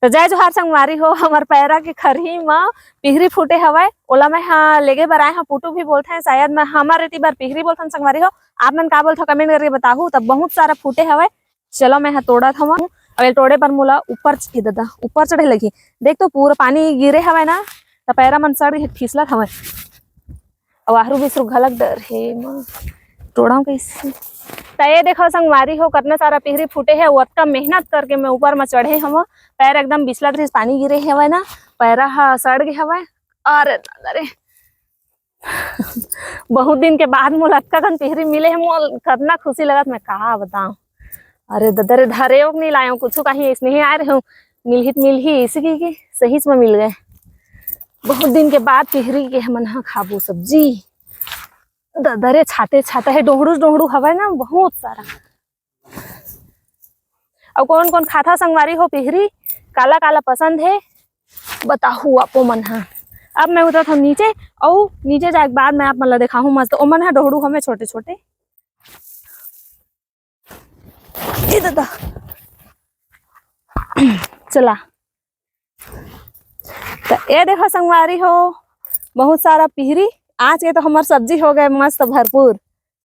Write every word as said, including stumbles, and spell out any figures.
तो जय जोहार संगवारी हो, हमर पैरा के खरही म पिहरी फूटे हवय, ओला मैं हा लेगे बर आए हा। पुटू भी बोलथे शायद, मैं हमर एती बर पिहरी बोलथन संगवारी हो। आप मन का बोलथो comment करके बताहू। तब बहुत सारा फूटे हवय, चलो मैं हा तोड़त हवं। अब ये तोड़े बर मोला ऊपर चढ़े ददा, ऊपर चढ़े लगही। देख तो पूरा पानी गिरे हवय ना, त पैरा मन सड़ के फिसलत हवय। अउ आहरू बिसरू घलक डर हे, म टोड़ाव कइसे? त ये देखो संगवारी हो, कतना सारा पिहरी फूटे हे। अउ अतका मेहनत करके मैं ऊपर म चढ़े हवं, पैर एकदम बिसलत रहिस, पानी गिरे हवय ना, पैरा ह सड़ गे हवय। अरे दादा रे, बहुत दिन के बाद मोला अतका कन पिहरी मिले हे, मोला कतना खुशी लगत, मैं का बताव। अरे ददा रे, धरे ओक नहीं लायव कुछ, कहीं ऐसने ही आए रहे, मिलही त मिलही, इसी की, की सही में मिल गए। बहुत दिन के बाद पिहरी के हमन हा खाबो सब्जी। ददा रे, छाते छाता हे, डोहड़ू डोहड़ू हवय ना बहुत सारा। अउ कौन कौन खाता संगवारी हो पिहरी, काला काला पसंद हे, बताहू आपो मन हा। अब मैं उतरत हूँ नीचे, अउ नीचे जाए के बाद मैं आप मन ला देखाहूँ मस्त। ओमन हा डोहड़ू हमें छोटे छोटे। ए दादा, चला। त ए देखो संगवारी हो, बहुत सारा पिहरी। आज के तो हमर सब्जी हो गए मस्त भरपूर।